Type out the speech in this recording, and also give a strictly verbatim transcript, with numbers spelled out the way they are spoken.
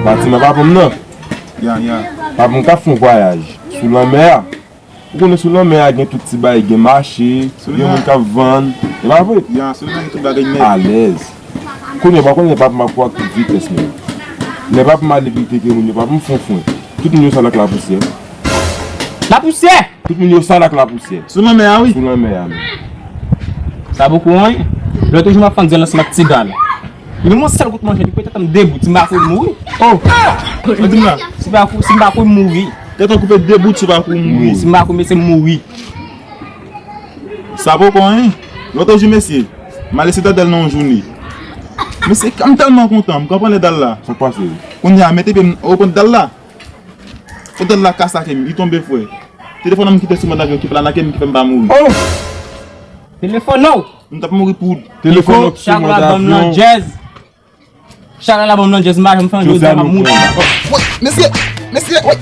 Fatima, papa m nan. Ya, ya. Papa m k ap fè yon vwayaj sou lanmè a. Ou konnen sou lanmè a gen tout ti bagay, gen mache, gen moun k ap vann. E pa vre? Ya, sou lanmè a gen tout bagay nèt. Alèz. Kounye a, ou pa konnen papa m ap pran tout vitès menm. Lè papa m ale pete ke moun yo, papa m fon fwen. Tout moun yo sal ak lapousyè. Lapousyè! Tout moun yo sal ak lapousyè. Sou lanmè a, wi. Sou lanmè a, men. Sa poko anyen. Lòt jou m ap fè yon dyèl ansanm ak ti gal. Li menm yon sèl kout manchèt, li pete tanm de bout, si m pa kouri, m mouri. Oh! Mwen di m la. Si m pa kou-, si m pa kouri, m mouri. Tèt an koupe de bout, si w pa kouri, w mouri. Si m pa kouri, mesye, m mouri. Sa poko anyen. Lòt jou, mesye, m ale Sitadèl nan yon jounen. Mesye, m tèlman kontan, m kanpe anlè dal la. Sa k pase? Kounye a, mete pye m okont dal la. Okont dal la kase ak m, li tonbe, frè. Telefòn nan m ki te sou mòd avyon, ki planake m, ki fè m pa mouri. Oh! Telefòn nan w! M t ap mouri pou telefòn nan ki sou mòd avyon. Chak la ban m nan djèz. Chak la ban m nan djèz, m pa janm fè anyen, jodi a m ap mouri. Woy, mesye, mesye, woy.